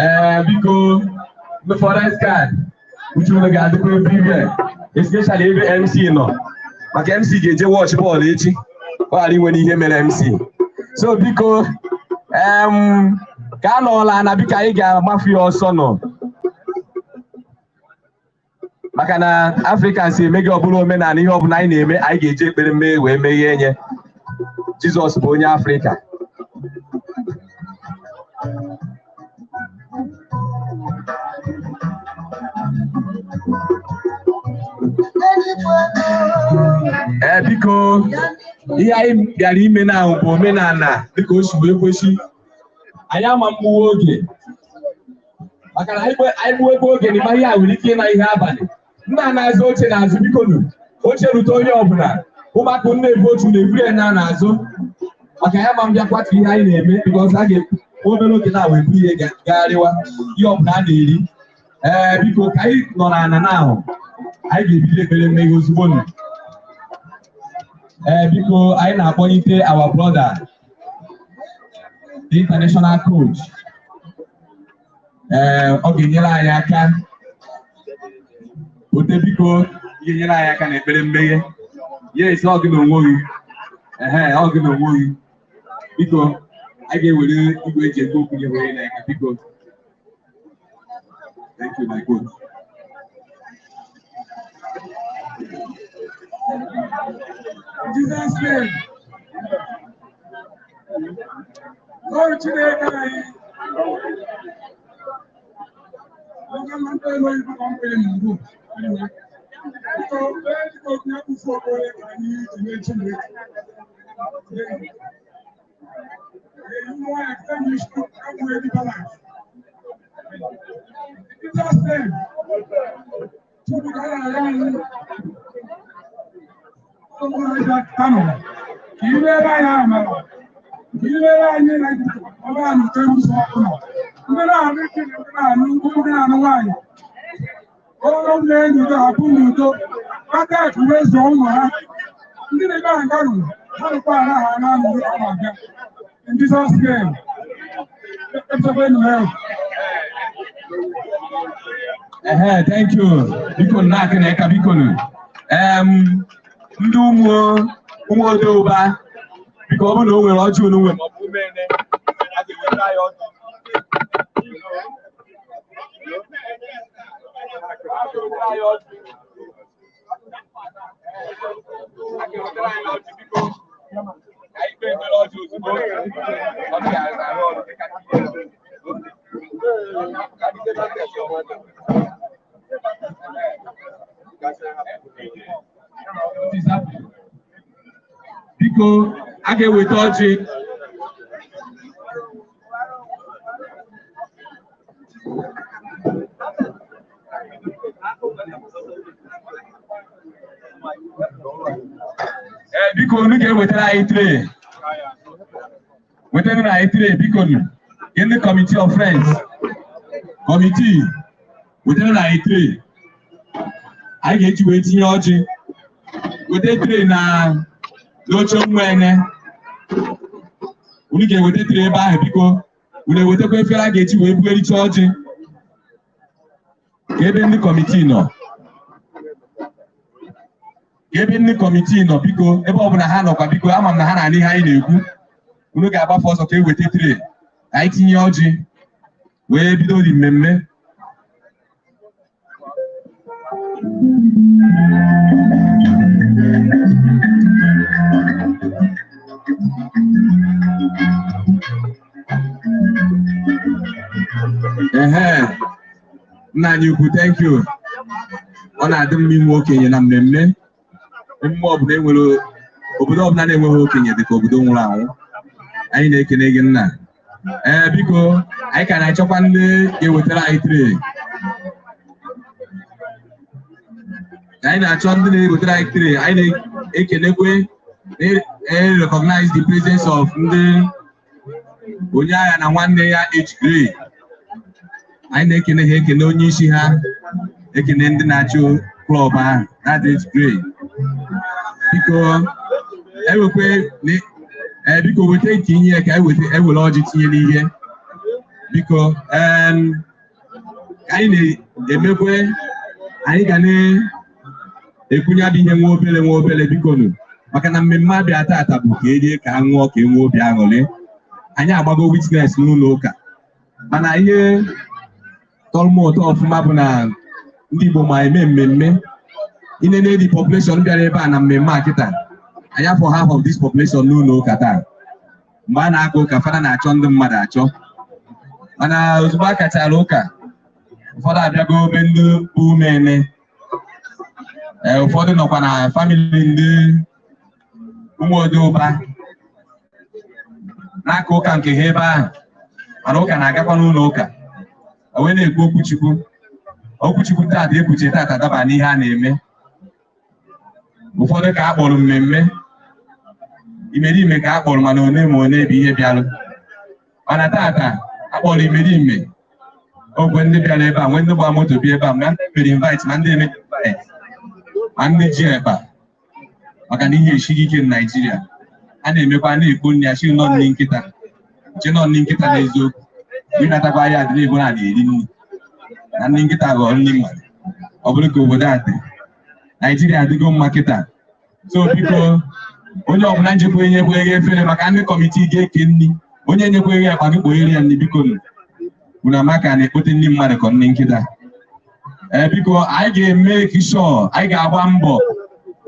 Ee, biko, ndị forest guard, uche unu ga-adịkwa everywhere, especially ebe MC nọ, maka MC ga-eje watch bọọlụ echi, ọ ghara inwe ihe mere MC. So biko, ka a nọọla na biko, anyị ga-amafu ya ọsọ nọ, maka na Africans emeghị ọbụla omenala. Ihe ọbụla anyị na-eme, anyị ga-eji ekpere mmehie wee meghee nye Jizọs bụ onye Afrịka. Ee, biko, ihe anyị bịara ime na ahụ bụ omenala dịka o si wee kwesị. Anyị ama mgbuwe oge, maka na anyị gbuwekwa oge n'ime ihe a nwere ike ịna ihe abalị. Ndị a na-azụ oche n'azụ, biko nụ, oche rute onye ọbụla. Ụmụaka nna ebu otu na-eburu ya na n'azụ, maka ya ma m bịa kwatu ihe anyị na-eme, because a ga obere oge na wee buru ihe gagharịwa ihe ọbụla a na-eri. Ee, biko, ka anyị nọ n'ana na ahụ, anyị ga-ebido ekpere mmeghe ozugbo nụ. Ee, biko, anyị na-akpọlite our brother, the international coach. Ee, ọ ga-enyere anyị aka ote. Biko, ị ga-enyere anyị aka n'ekpere mmeghe. Yes, ọ gị na onwe gị. Ehe, ọ gị na onwe gị. Biko, a ga-ewere igwe eji ekwu okwu nye were n'aka. Biko, thank you, my coach. In Jesus' name. Lord Chineke anyị. Oge mmadụ enweghị maka mkpere na mbụ. Anyway, biko, ee, biko, ya kwụsị okpere ka anyị ji mee Chineke. Ee, mmụọ ya ka anyị nwee dị balance. In Jesus' name. Chukwu ka a na-arịọ anyị. Kano, ka imere anyị amara, ka imere anyị na ọba nke nsọ ọbụla. Ndị na-anụ ike na ndị na-anụ ndị na-anụ nwaanyị. Ụlọ na-enyi udo hapụ n'udo, kpata akụ wee zụọ ụmụ ha. Ndị na-ebe ahụ Kano, ha rụkwa ala ha na n'udo ọ na-abịa. In Jesus' name. Echekwa help. Ehe, thank you. Biko, nna-akị na ịka, biko nụ. Ndị ụmụ Odeuba, biko, ọ bụrụ na o nwere ọjị unu nwe maọbụ umene, a ga-eweta ya ọjị. A ga-ewetara ya ọjị. A ga-ewetara ya ọjị, biko. Ka anyị kpee ekpere ọjị ozugbo. Ọ ga-arụ ọrụ dịka Ka anyị debe aka esi ọma. What is happening? Biko, a ga-eweta ọjị. Ee, biko, unu ga-ewetara anyị tray. Wetara anyị tray, biko nụ. Ndị committee of friends, committee, wetara anyị tray anyị ga-eji wee tinye ọjị. Weta tray na n'oche nwene. Unu ga-eweta tray ebe ahụ, biko. Unu ewetakwa efere a ga-eji wee bughericha ọjị. Ka ebe ndị committee nọ, ka ebe ndị committee nọ, biko, ebe ọbụla ha nọkwa, biko, ama m na ha na-anụ ihe anyị na-ekwu. Unu ga-agbafe ọsọ ka e weta tray ka anyị tinye ọjị wee bido dị mmemme. Ehe, nna anyị ukwu, thank you. Ọ na-adị mma inwe okenye na mmemme. Emume ọbụla enwere, obodo ọbụla na-enweghị okenye dị ka obodo nwụrụ anwụ. Anyị na-ekene gị, nna. Ee, biko, anyị ka na-achọkwa ndị ga-ewetara anyị tray. Anyị na-achọ ndị na-ewetara anyị tray. Anyị na-ekenekwe, na-recognize the presence of ndị onye agha na nwanne ya H. Gray. Anyị na-ekene ha, ekene onye isi ha, ekene ndị na-achị club ahụ na H. Gray. Biko, ewekwe, ee, biko, weta nke inye ka eweta, ewere ọjị tinye n'ihe. Biko, anyị na-emekwe, anyị ga na-ekwunye bụ ihe nwa obere nwa obere, biko nụ, maka na mmemme abịa tata bụ ka erie, ka a ṅụọ, ka e nwee obi aṅụrị. Anyị agbago witness n'ụlọ ụka, mana ihe tọrọ m ụtọ ọfụma bụ na ndị Igbo ma eme mmemme. Inene the population bịara ebe a na mmemme a kịta, anyị afọ half of this population n'ụlọ ụka taa. Mgbe a na-aga ụka, fada na-achọ ndị mmadụ achọ, mana ozugbo a kachara ụka, ụfọdụ abịago be ndị bụ umene. Ee, ụfọdụ nọkwa na family ndị ụmụode ụba n'aka ụka nke ha ebe ahụ, mana ụka na-agakwa n'ụlọ ụka, o wee na-ekwu okwuchukwu. Okwuchukwu tata ekwuche tata daba n'ihe a na-eme. Ụfọdụ ka a kpọrọ mmemme, imerime ka a kpọrọ, mana one ma one bụ ihe bịalụ. Mana tata akpọrọ imerime ogwe ndị bịara ebe a, nwee ndị gba moto bịa ebe a, ma ndị mere invite, ma ndị eme invite, ma ndị ji ekpa, maka na ihe esighị ike na Naịjirịa. A na-emekwa na-ekpo nri achị nọ nri nkịta chi nọ nri nkịta. N'eziokwu, ịnatakwa ya adị na-ebo na na-eri nri na nri nkịta ghọọ nri mmadụ. Ọ bụrụ ka obodo a dị, Naijiria adịgo mma kịta. So biko, onye ọbụla njikwa enyekwa ego efere maka ndị committee ga-eke nri, onye nyekwa ego akpa gị kponyere ya nri, biko nụ. Unu amaka na-ekpote nri mmadụ ka nri nkịta. Ee, biko, anyị ga-eme sure, anyị ga-agba mbọ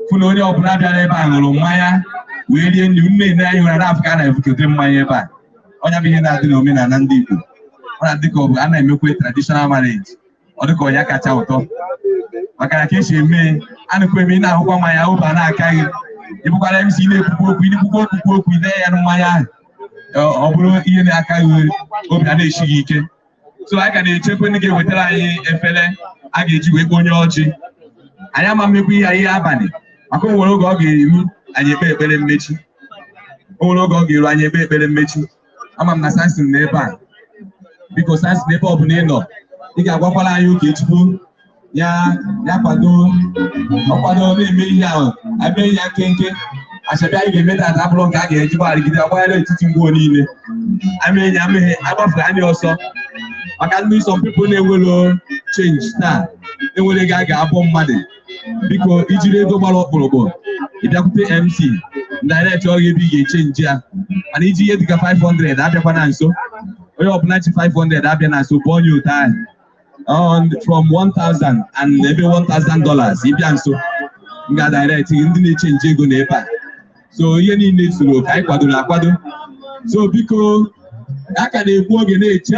fụ na onye ọbụla bịara ebe a ṅụrụ mmanya wee rie nri. Nne nne anyị nwere na-afụ ka a na-ebukote mmanya ebe a. Ọnya bụ ihe na-adị n'omenala ndị Igbo. Ọ na-adị ka ọ bụ a na-emekwe traditional marriage, ọ dị ka ọnya kacha ụtọ, maka na ka esi eme a na-ekwe eme, ị na-ahụkwa mmanya ụba na-aka gị, ịbụkwara MC na-ekwukwu okwu, ị na-ekwukwu okwu okwu ide ya na mmanya ahụ, ọ bụrụ ihe na-aka gị obi a na-eshi gị ike. So anyị ka na-echekwa ndị ga-ewetara anyị efere a ga-eji wee kponye ọjị. Anyị ama mmekwa ihe ihe abalị, maka o nwere oge ọ ga-eru anyị ekpe ekpere mmechi. O nwere oge ọ ga-eru anyị ekpe ekpere mmechi. Ama m na Samson na ebe a. Biko Samson, ebe ọ bụla ị nọ, ị ga-agwakwara anyị Okechukwu ya ya kwado ọkwado na-eme ihe ahụ, eme ya nkenke. Achabi anyị ga-eme tata abụrụ nke a ga-eji gbarigide agbanyere etiti mgbuo niile ame ya ameghe agbafere anyị ọsọ, maka ndị some people na-enwero change taa, enwere ego a ga-abụ mmadụ. Biko, ijiri ego gbara ọkpụrụkpụ ị bịakwute MC direct, ọ ebe ị ga-echange ya. Mana iji ihe dịka 500 abịakwa na nso, onye ọbụla ji 500 abịa na nso bụ onye ụtọ ahụ on from 1000 and ebe $1000 ịbịa nso, m ga direct ndị na-echange ego na ebe a. So ihe niile zuru oke, anyị kwadoro akwado. So biko, a ka na-ekwu oge na-eche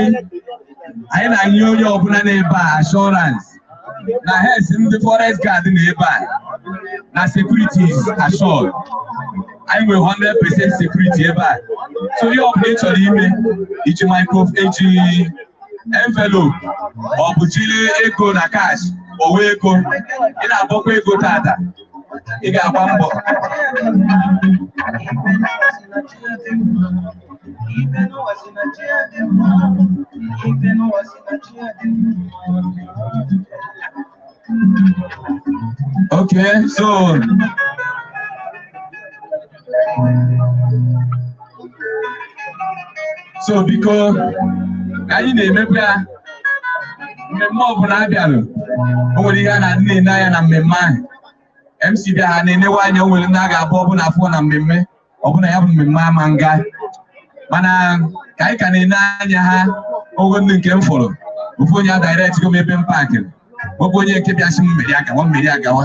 anyị na-nye onye ọbụla n'ebe a assurance na hes ndị forest guard na ebe a na security is assured. Anyị nwere 100% security ebe a. So ihe ọbụla ị chọrọ ime, iji micro, eji envelope, ọ bụ jiri ego na cash, owe ego ị na-abọkwa ego tata, ị ga-agba mbọ. Okay, so biko, ka anyị na-emekwa ya, mmemme ọbụla a bịara, o nwere ihe a na-adị na-ene anya na mmemme ahụ. MC bịa, ha na-enewe anya. O nwere ndị a ga-abụ ọbụla afọ na mmemme ọbụla ya bụ mmemme ama nga, mana ka anyị ka na-ene anya ha ogo ndị nke m fụrụ ofu onye a direct go m ebe m pakịrị nwoke, onye nke bịasị m mmeri agawa, mmeri agawa.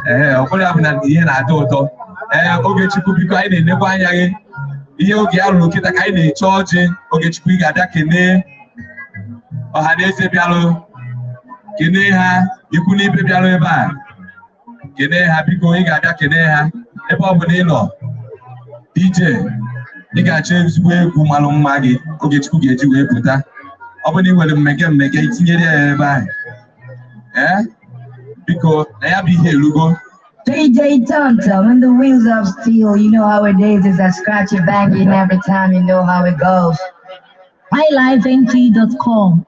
Ee, ọ bụrụ ya bụ na ihe na-atọ ụtọ. Ee, Ogechukwu, biko, anyị na-enekwa anya gị. Ihe oge ya ruru kịta ka anyị na-eche ọjị. Ogechukwu, ị ga-abịa kenee ọha na eze bịarụ, kenee ha, ikwu na ibe bịarụ ebe a, kenee ha. Biko, ị ga-abịa kenee ha ebe ọ bụla ị nọ. DJ, ị ga-achọ ezigbo egwu malụ mma gị Ogechukwu ga-eji wee pụta. Ọ bụrụ na ị nwere mmege mmege, itinyere ya ebe ahụ. Ee, biko, na ya bụ ihe erugo. DJ Tonto and the wheels of steel, you know how it is. It's a scratchy banging every time, you know how it goes. highlifent.com.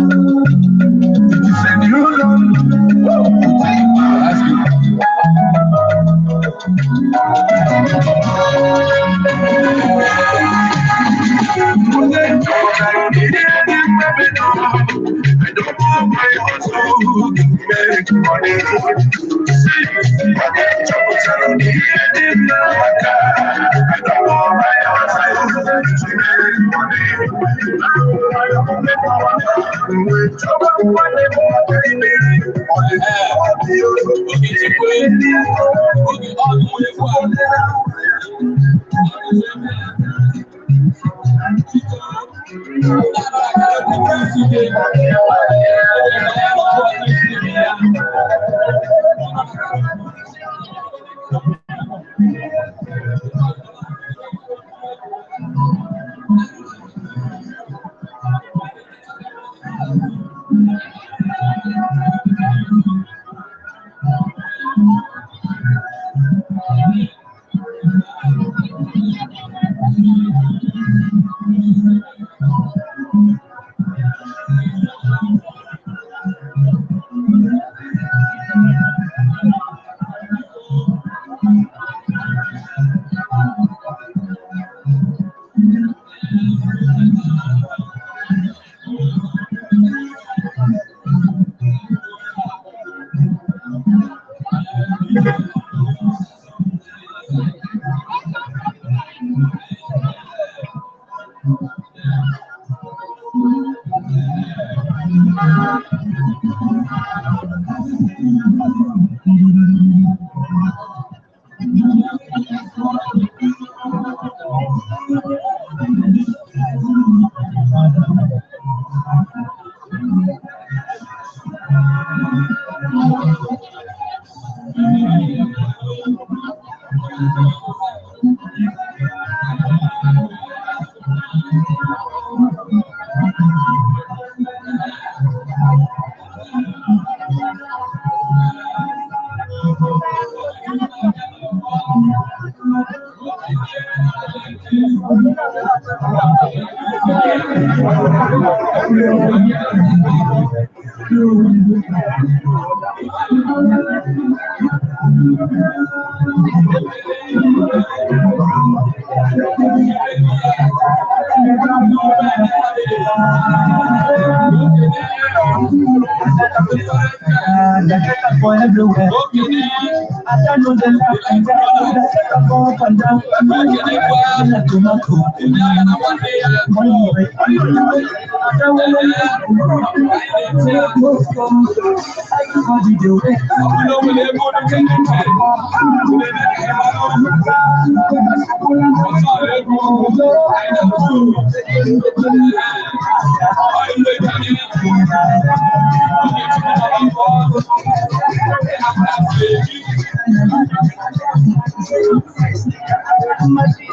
Did you send you That's good. Money. Chọpụtara na ihe dị mma maka I don't want my hustle to make money. Oge ọ nụ egwu a. For everywhere. I don't know the left and right, the up and down. Like tomato. Everybody do it.